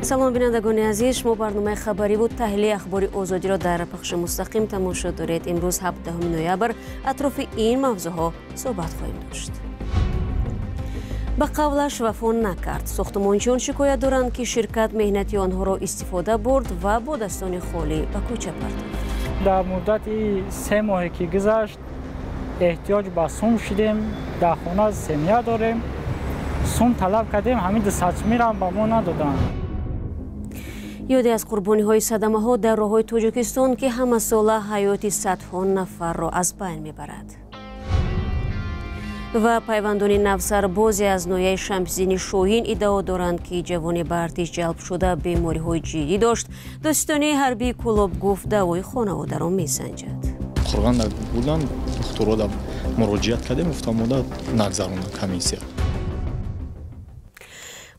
Салом, бинандагони азиз. Шумо барномаи хабариву таҳлили Ахбори Озодиро дар пахши мустақим тамошо доред. Имрӯз, 17 ноябр, атрофи ин мавзӯъҳо суҳбат хоҳем дошт. Ба қавлаш вафо накард. Сохтмончиён шикоят доранд, ки ширкат меҳнати онҳоро истифода бурд ва бо дастони холӣ ба кӯча партофт. Дар муддати 3 моҳе ки гузашт, эҳтиёҷ ба сум шудем. Дар хона семья дорем. Сум талаб кардем, ҳамин 200 сумирам ба мо надоданд. Ёде аз қурбониҳои садамаҳо дар роҳҳои Тоҷикистон, ки ҳамасола ҳаёти садҳо нафарро аз байн мебарад, ва пайвандони навсарбозе аз ноҳияи Шамсиддини Шоҳин иддао доранд, ки ҷавони ба артиш ҷалбшуда бемориҳои ҷиддӣ дошт. Додситонии ҳарбии Кӯлоб гуфт, даъвои хонаводаро месанҷад. Қурған будан, духтурода муроҷиат кардем, гуфтам, мода нагзаронда комиссия.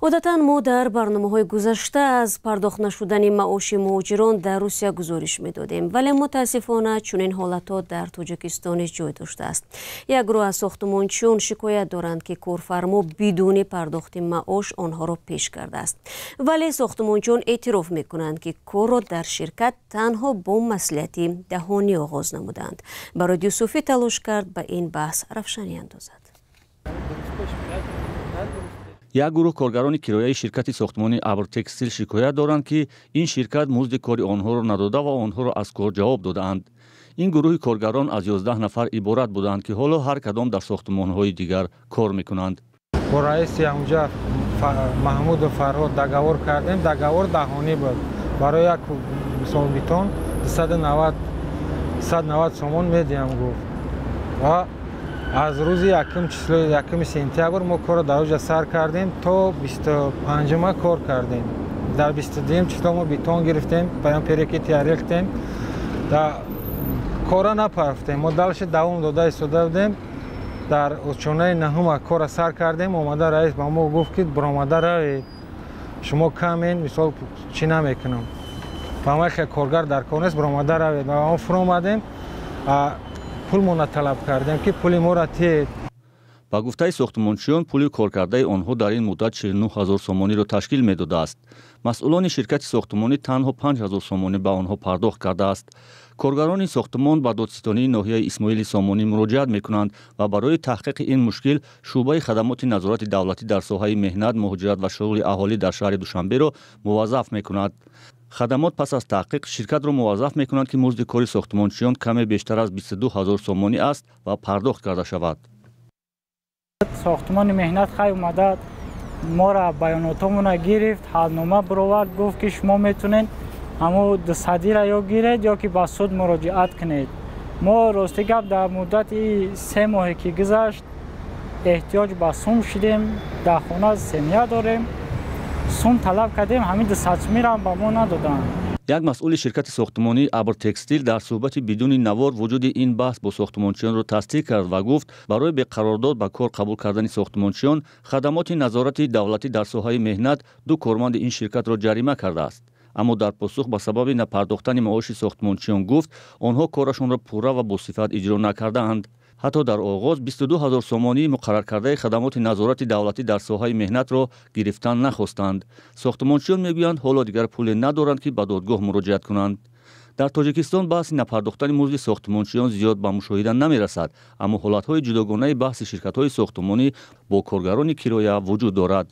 Одатан мо дар барномаҳои гузашта аз пардохт нашудани маоши муҳоҷирон дар Русия гузориш медодем, вале мутаассифона чунин ҳолатҳо дар Тоҷикистон низ ҷой доштааст. Як гурӯҳ аз сохтмончиён шикоят доранд, ки корфармо бидуни пардохти маош онҳоро пеш кардааст. Вале сохтмончиён эътироф мекунанд, ки корро дар ширкат танҳо бо маслиҳати даҳонӣ оғоз намуданд. Бароди Юсуфӣ талош кард, ба ин баҳс равшанӣ андозад. Як гурӯҳ коргарони кирояи ширкати сохтмонии Абртекстил шикоят доранд, ки ин ширкат музди кори онҳоро надода ва онҳоро аз кор ҷавоб додаанд. Ин гурӯҳи коргарон аз 11 нафар иборат буданд, ки ҳоло ҳар кадом дар сохтмонҳои дигар кор мекунанд. Бо раиси ҳамҷа Маҳмуду Фарҳод договор кардем. Договор даҳонӣ буд. Барои як мисол бетон 190 сомон медиҳам, гуфт. Ва аз рӯзи якум число, 1 сентябр мо корро дар оҷа сар кардем, то 25-ума кор кардем. Дар 22-юм число мо бетон гирифтем, паём перекрытия рехтем. Да кора напарафтем, мо дальше давом дода истода будем. Дар ошёнаи наҳума кора сар кардем. Омада раис ба мо гуфт, ки биромада равед, шумо камен, мисол, чӣ намекунам, ба ма хел коргар дар кор нест, биромада равед. Мо фуромадем, пулмона талаб кардем, ки пули моро тиед. Ба гуфтаи сохтмончиён, пули коркардаи онҳо дар ин муддат 49 ҳазор сомониро ташкил медодааст. Масъулони ширкати сохтмонӣ танҳо 5 ҳазор сомонӣ ба онҳо пардохт кардааст. Коргарони сохтмон ба додситонии ноҳияи Исмоили Сомонӣ муроҷиат мекунанд ва барои таҳқиқи ин мушкил шӯъбаи хадамоти назорати давлатӣ дар соҳаи меҳнат, муҳоҷират ва шуғли аҳолӣ дар шаҳри Душанберо муваззаф мекунад. Хадамот пас аз таҳқиқ ширкатро муваззаф мекунад, ки музди кори сохтмончиён каме бештар аз 22 ҳазор сомонӣ аст ва пардохт карда шавад. Сохтмони меҳнат хай омада, мора баёнотомона гирифт, ҳалнома бировард, гуфт, ки шумо метавонед ҳамо 200-ира ё гиред, ё ки ба суд муроҷиат кунед. Мо, рости гап, дар муддати 3 моҳе ки гузашт, эҳтиёҷ ба сум шудем. Дар хона семья дорем. Сум талаб кардем, ҳамин 200 сумирам ба мо надоданд. Як масъули ширкати сохтмонии Абртекстил дар суҳбати бидуни навор вуҷуди ин баҳс бо сохтмончиёнро тасдиқ кард ва гуфт, барои беқарордод ба кор қабул кардани сохтмончиён хадамоти назорати давлатӣ дар соҳаи меҳнат ду корманди ин ширкатро ҷарима кардааст. Аммо дар посух ба сабаби напардохтани маоши сохтмончиён гуфт, онҳо корашонро пурра ва босифат иҷро накардаанд. Ҳатто дар оғоз 22 ҳазор сомонии муқарраркардаи хадамоти назорати давлатӣ дар соҳаи меҳнатро гирифтан нахостанд. Сохтмончиён мегӯянд, ҳоло дигар пуле надоранд, ки ба додгоҳ муроҷиат кунанд. Дар Тоҷикистон баҳси напардохтани музди сохтмончиён зиёд ба мушоҳида намерасад, аммо ҳолатҳои ҷудогонаи баҳси ширкатҳои сохтмонӣ бо коргарони кироя вуҷуд дорад.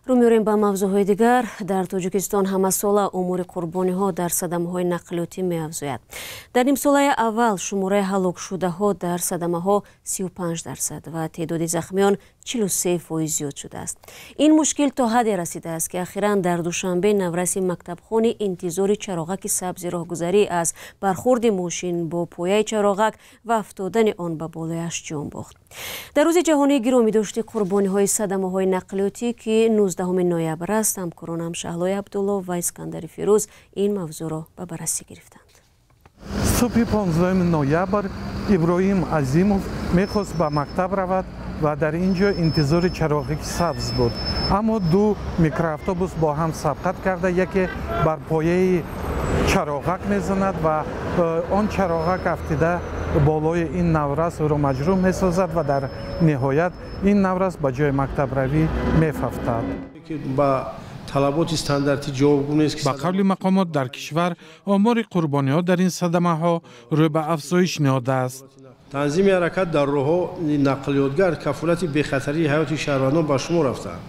Рӯ меорем ба мавзӯъҳои дигар. Дар Тоҷикистон ҳамасола омори қурбониҳо дар садамаҳои нақлиётӣ меафзояд. Дар нимсолаи аввал шумораи ҳалокшудаҳо дар садамаҳо 35% ва теъдоди захмиён 43% зиёд шудааст. Ин мушкил то ҳадде расидааст, ки ахиран дар Душанбе навраси мактабхони интизори чароғаки сабзи роҳгузарӣ аз бархурди мошин бо пояи чароғак ва афтодани он ба болояш ҷон бохт. Дар рӯзи ҷаҳонии гиромидошти қурбониҳои садамаҳои нақлиётӣ, ки 19 ноябр аст, ҳамкоронам Шаҳлои Абдулло ва Искандари Фирӯз ин мавзӯъро ба баррасӣ гирифтанд. Субҳи 15 ноябр Иброҳим Азимов мехост ба мактаб равад ва дар ин ҷо интизори чароғи сабз буд, аммо ду микроавтобус бо ҳам сабқат карда, яке бар пояи чароғак мезанад ва он чароғак афтида болои ин наврас ӯро маҷрӯҳ месозад ва дар ниҳоят ин наврас ба ҷои мактабравӣ мефафтад. Ба талаботи стандартӣ ҷавобгӯ нест. Ба қавли мақомот, дар кишвар омори қурбониҳо дар ин садамаҳо рӯ ба афзоиш ниҳодааст. Танзими ҳаракат дар роҳҳо нақлиётгар кафолати бехатарии ҳаёти шаҳрвандон ба шумор рафтаанд.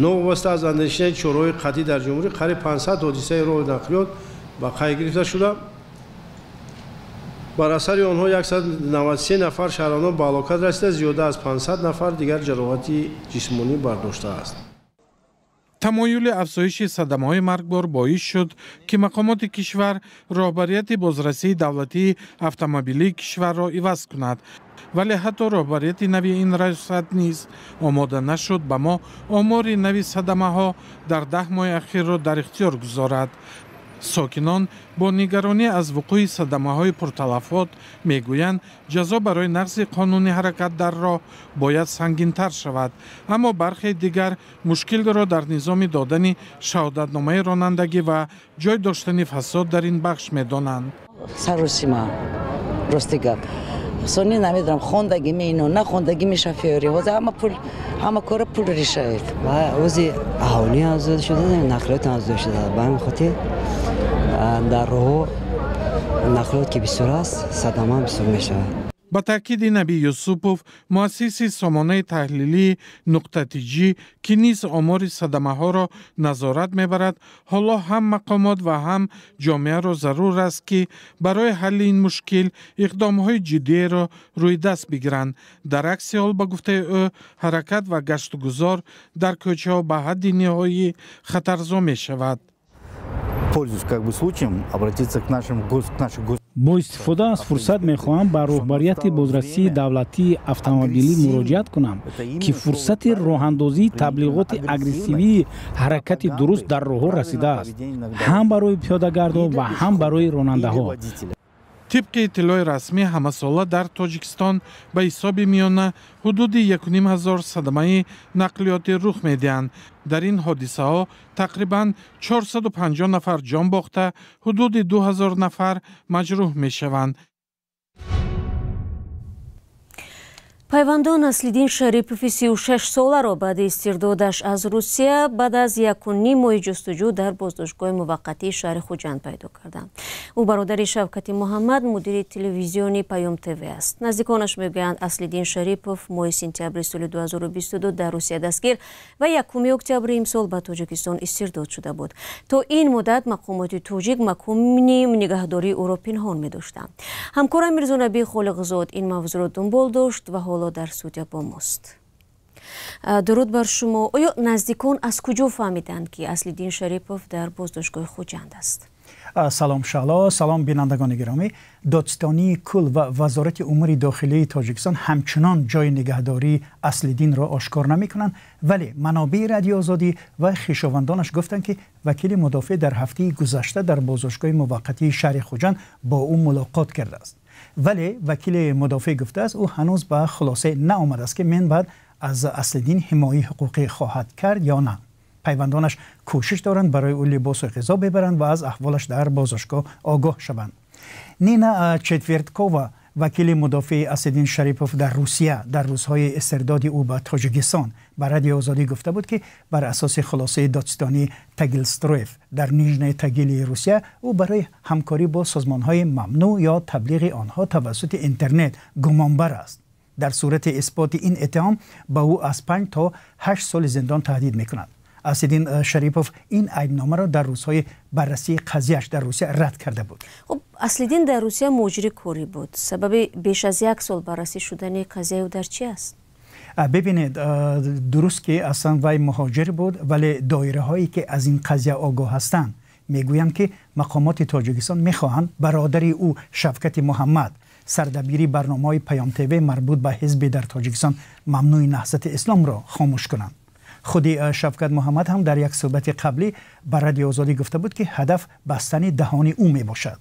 Новобаста аз андешидани чораҳои қатъӣ дар ҷумҳурӣ қариб 500 ҳодисаи роҳи нақлиёт ба қайд гирифта шуда, бар асари онҳо 193 нафар шаҳрвандон ба ҳалокат расида, зиёда аз 500 нафар дигар ҷароҳати ҷисмонӣ бардоштааст. Тамоюли афзоиши садамаҳои маргбор боис шуд, ки мақомоти кишвар роҳбарияти бозрасии давлатии автомобилии кишварро иваз кунад, вале ҳатто роҳбарияти нави ин раёсат низ омода нашуд ба мо омори нави садамаҳо дар 10 моҳи ахирро дар ихтиёр гузорад. Сокинон бо нигаронӣ аз вуқӯи садамаҳои пурталафот мегӯянд, ҷазо барои нақзи қонуни ҳаракат дар роҳ бояд сангинтар шавад, аммо бархе дигар мушкилро дар низоми додани шаҳодатномаи ронандагӣ ва ҷой доштани фасод дар ин бахш медонанд. Сарусима рости гап сони намедонам, хондагӣ ино нахондагӣ мешафёри ҳозир ҳама пул, ҳама кора пул решает. Ва рӯзи аҳолӣ ҳам зиёд шуда, нақлиёт ҳам зиёд шуда, ба ҳамин хотир дар роҳҳо нақлиёт ки бисёр аст, садама ҳам бисёр мешавад. Ба таъкиди Наби Юсупов, муассиси сомонаи таҳлилии Нуқта Тиҷӣ, ки низ омори садамаҳоро назорат мебарад, ҳоло ҳам мақомот ва ҳам ҷомеаро зарур аст, ки барои ҳалли ин мушкил иқдомҳои ҷиддиеро рӯи даст бигиранд. Дар акси ҳол, ба гуфтаи ӯ, ҳаракат ва гаштугузор дар кӯчаҳо ба ҳадди ниҳоӣ хатарзо мешавад. Пользуясь как бы случаем, обратиться к нашим к нашим Бо истифода аз фурсат мехоҳам ба роҳбарияти бозрасии давлатии автомобилӣ муроҷиат кунам, ки фурсати роҳандозии таблиғоти агрессивии ҳаракати дуруст дар роҳҳо расидааст, ҳам барои пиёдагардон ва ҳам барои ронандаҳо. Тибқи иттилои расмӣ, ҳамасола дар Тоҷикистон ба ҳисоби миёна ҳудуди 1500 садамаи нақлиётӣ рух медиҳанд. Дар ин ҳодисаҳо тақрибан 450 нафар ҷон бохта, ҳудуди 2000 нафар маҷрӯҳ мешаванд. Пайвандон Аслиддин Шарипови 36-соларо баъди истирдодаш аз Русия баъд аз 1,5 моҳи ҷустуҷӯ дар боздоштгоҳи муваққатии шаҳри Хуҷанд пайдо карданд. Ӯ бародари Шавкати Муҳаммад, мудири телевизиони Паём ТВ аст. Наздиконаш мегӯянд, Аслиддин Шарипов моҳи сентябри соли 2022 дар Русия дастгир ва 1 октябри имсол ба Тоҷикистон истирдод шуда буд. То ин муддат мақомоти тоҷик макони нигаҳдории ӯро пинҳон медоштанд. Ҳамкорам Мирзонаби Холиқзод ин мавзӯъро дунбол дошт ва ҳоло дар студия бо мост. Дуруд бар шумо. Оё наздикон аз куҷо фаҳмиданд, ки Аслиддин Шарипов дар боздоштгоҳи Хуҷанд аст? Салом Шаҳло, салом бинандагони гиромӣ. Додситонии кул ва Вазорати умури дохилии Тоҷикистон ҳамчунон ҷои нигаҳдории Аслиддинро ошкор намекунанд, вале манобеи Радиои Озодӣ ва хешовандонаш гуфтанд, ки вакили мудофеъ дар ҳафтаи гузашта дар боздоштгоҳи муваққатии шаҳри Хуҷанд бо ӯ мулоқот кардааст. Вале вакили мудофеъ гуфтааст, ӯ ҳанӯз ба хулоса наомадааст, ки мин баъд аз Аслиддин ҳимояи ҳуқуқӣ хоҳад кард ё на. Пайвандонаш кӯшиш доранд барои ӯ либосу ғизо бибаранд ва аз аҳволаш дар боздоштгоҳ огоҳ шаванд. Нина Четверткова, вакили мудофеи Аслиддин Шарипов дар Русия, дар рӯзҳои истирдоди ӯ ба Тоҷикистон ба Радиои Озодӣ гуфта буд, ки бар асоси хулосаи додситонии Тагилстроев дар Нижнии Тагили Русия ӯ барои ҳамкорӣ бо созмонҳои мамнӯъ ё таблиғи онҳо тавассути интернет гумонбар аст. Дар сурати исботи ин иттиҳом ба ӯ аз 5 то 8 соли зиндон таҳдид мекунад. Аслиддин Шарипов ин айбномаро дар рӯзҳои баррасии қазияш дар Русия рад карда буд. Хуб, Аслиддин дар Русия муҳоҷири корӣ буд. Сабаби беш аз як сол баррасӣ шудани қазияи ӯ дар чӣ аст? Бибинед, дуруст ки аслан вай муҳоҷир буд, вале доираҳое ки аз ин қазия огоҳ ҳастанд мегӯянд, ки мақомоти Тоҷикистон мехоҳанд бародари ӯ Шавкати Муҳаммад, сардабири барномаҳои Паём ТВ марбут ба ҳизби дар Тоҷикистон мамнӯи Наҳзати Исломро хомӯш кунанд. Худи Шавкат Муҳаммад ҳам дар як суҳбати қаблӣ ба Радиои Озодӣ гуфта буд, ки ҳадаф бастани даҳони ӯ мебошад.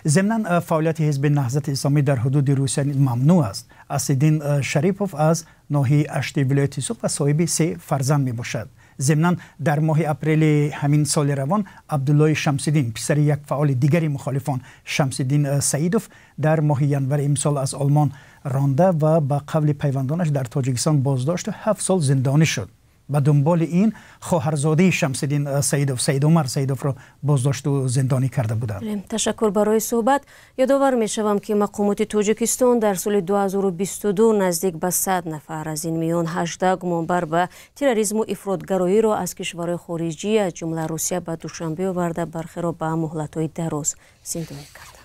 Зимнан фаъолияти ҳизби Наҳзати Исломӣ дар ҳудуди Русия мамнӯъ аст. Аслиддин Шарипов аз ноҳияи Ашти вилояти Суғд ва соҳиби 3 фарзанд мебошад. Зимнан дар моҳи апрели ҳамин соли равон Абдуллои Шамсиддин, писари як фаъоли дигари мухолифон Шамсиддин Саидов, дар моҳи январи имсол аз Олмон ронда ва ба қавли пайвандонаш дар Тоҷикистон боздошт 7 сол зиндонӣ шуд. Ба дунболи ин хоҳарзодаи Шамсиддин Саидов, Саид Умар Саидовро боздошту зиндонӣ карда буданд. Ташаккур барои суҳбат. Ёдовар мешавам, ки мақомоти Тоҷикистон дар соли 2022 наздик ба 100 нафар, аз ин миён 18 гумонбар ба терроризму ифротгароиро аз кишварҳои хориҷӣ, аз ҷумла Русия, ба Душанбе оварда, бархеро ба муҳлатҳои дароз зиндонӣ карданд.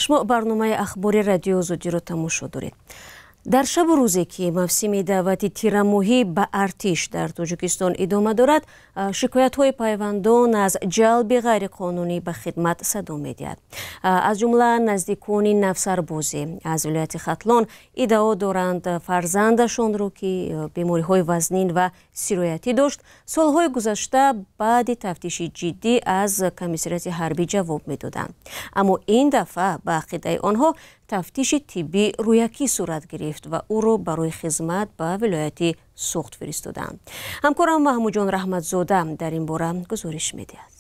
Шумо барномаи ахбори Радиои Озодиро тамошо доред. Дар шабу рӯзе ки мавсими даъвати тирамоҳӣ ба артиш дар Тоҷикистон идома дорад, шикоятҳои пайвандон аз ҷалби ғайриқонунӣ ба хидмат садо медиҳад. Аз ҷумла наздикони навсарбозӣ аз вилояти Хатлон иддао доранд, фарзандашонро, ки бемориҳои вазнин ва сироятӣ дошт, солҳои гузашта баъди тафтиши ҷиддӣ аз комиссариати ҳарбӣ ҷавоб медоданд. Аммо ин дафъа ба ақидаи онҳо тафтиши тиббӣ рӯякӣ сурат гирифт ва ӯро барои хизмат ба вилояти Суғд фиристоданд. Ҳамкорам Маҳмудҷон Раҳматзода дар ин бора гузориш медиҳад.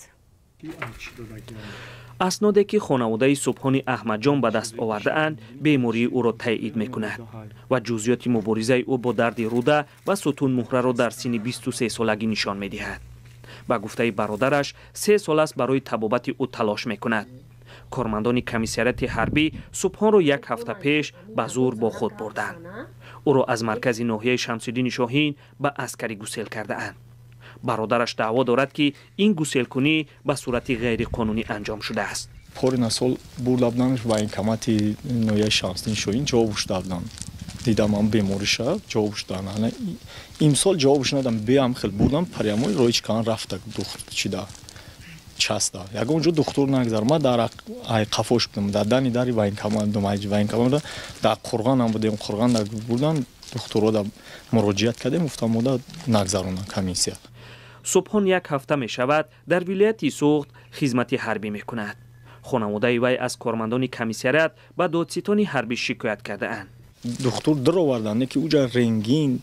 Асноде ки хонаводаи Субҳони Аҳмадҷон ба даст овардаанд, бемории ӯро таъид мекунад ва ҷузъиёти муборизаи ӯ бо дарди рӯда ва сутунмуҳраро дар синни 23 солагӣ нишон медиҳад. Ба гуфтаи бародараш, 3 сол аст барои табобати ӯ талош мекунад. Кормандони комиссариати ҳарбӣ Субҳонро як ҳафта пеш ба зур бо худ бурданд. Ӯро аз маркази ноҳияи Шамсиддини Шоҳин ба аскарӣ гусел кардаанд. Бародараш даъво дорад, ки ин гуселкунӣ ба сурати ғайриқонунӣ анҷом шудааст. Порина сол бурда буданд военкомати ноҳияи Шамсиддини Шоҳин, ҷавобш доданд. Дидам ам бемориша, ҷавобш доданд. Имсол ҷавобш надам, беам хел бурдам, прямой роич кан рафта чида. Часто. Ягон ҷо духтур нагзар. Ма дар қафош будам, дар дани дари военкомат будам, военкомат дар Қурғон ҳам будем, Қурғон дар бурдан духтурро да муроҷиат кардем, гуфтам мода нагзаронам комиссия. Субҳон як ҳафта мешавад дар вилояти Суғд хизмати ҳарбӣ мекунад. Хонаводаи вай аз кормандони комиссариат ба додситони ҳарбӣ шикоят кардаанд. Духтур дароварданд, ки уҷа рентген,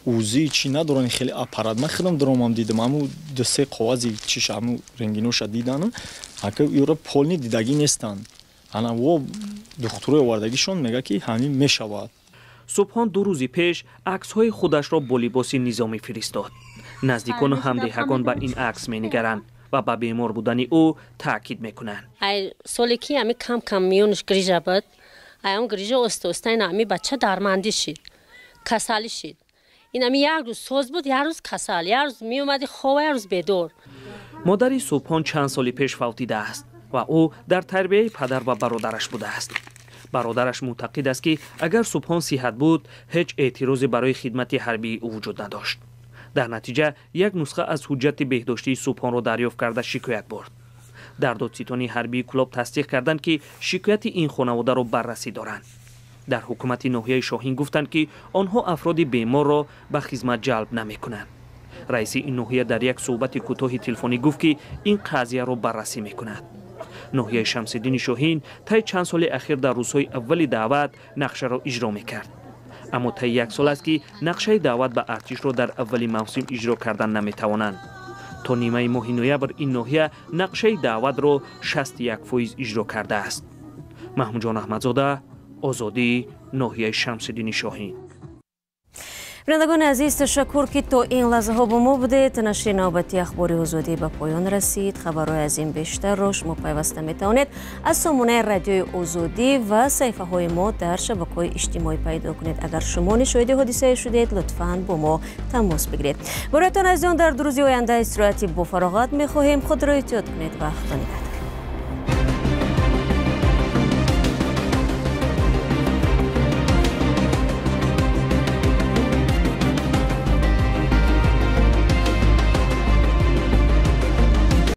УЗИ чӣ надоранд, хеле аппарат. Ман худам даромам дидам, ҳаму ду-се қоғази чиш ҳаму рентгеноша диданам, ака юра полни дидагӣ нестанд. Ана во духтурои овардагишон мега, ки ҳамин мешавад. Субҳон 2 рӯзи пеш аксҳои худашро бо либоси низомӣ фиристод. Наздикону ҳамдеҳагон ба ин акс менигаранд ва ба бемор будани ӯ таъкид мекунанд. Соле ки ҳами кам-кам миёнаш грижа буд, аям грижа оста-оста ин ҳами бача дармандӣ шид, касалӣ шид. Ин ҳами як рӯз соз буд, як рӯз касал, як рӯз меомади хова, як рӯз бедор. Модари Субҳон чанд соли пеш фавтидааст ва ӯ дар тарбияи падар ва бародараш будааст. Бародараш мӯътақид аст, ки агар Субҳон сиҳат буд, ҳеҷ эътирозе барои хидмати ҳарбии ӯ вуҷуд надошт. Дар натиҷа як нусха аз ҳуҷҷати беҳдоштии Субҳонро дарёфт карда шикоят бурд. Дар додситонии ҳарбии Кӯлоб тасдиқ карданд, ки шикояти ин хонаводаро баррасӣ доранд. Дар ҳукумати ноҳияи Шоҳин гуфтанд, ки онҳо афроди беморро ба хизмат ҷалб намекунанд. Раиси ин ноҳия дар як суҳбати кӯтоҳи телефонӣ гуфт, ки ин қазияро баррасӣ мекунад. Ноҳияи Шамсиддини Шоҳин таи чанд соли ахир дар рӯзҳои аввали даъват нақшаро иҷро мекард. Аммо таи як сол аст, ки нақшаи даъват ба артишро дар аввали мавсим иҷро кардан наметавонанд. То нимаи моҳи ноябр ин ноҳия нақшаи даъватро 61% иҷро кардааст. Маҳмудҷон Аҳмадзода, Озодӣ, ноҳияи Шамсиддини Шоҳин. Бинандагони азиз, ташаккур, ки то ин лаҳзаҳо бо мо будед. Нашри навбати ахбори Озодӣ ба поён расид. Хабарҳои аз ин бештарро шумо пайваста метавонед аз сомонаи Радиои Озодӣ ва саҳифаҳои мо дар шабакаҳои иҷтимоӣ пайдо кунед. Агар шумо шоҳиди ҳодисае шудед, лутфан бо мо тамос бигиред. Бароятон азизон, дар 2 рӯзи оянда истироҳати бофароғат мехоҳем. Худро эҳтиёт кунед ва Худо нигаҳдор.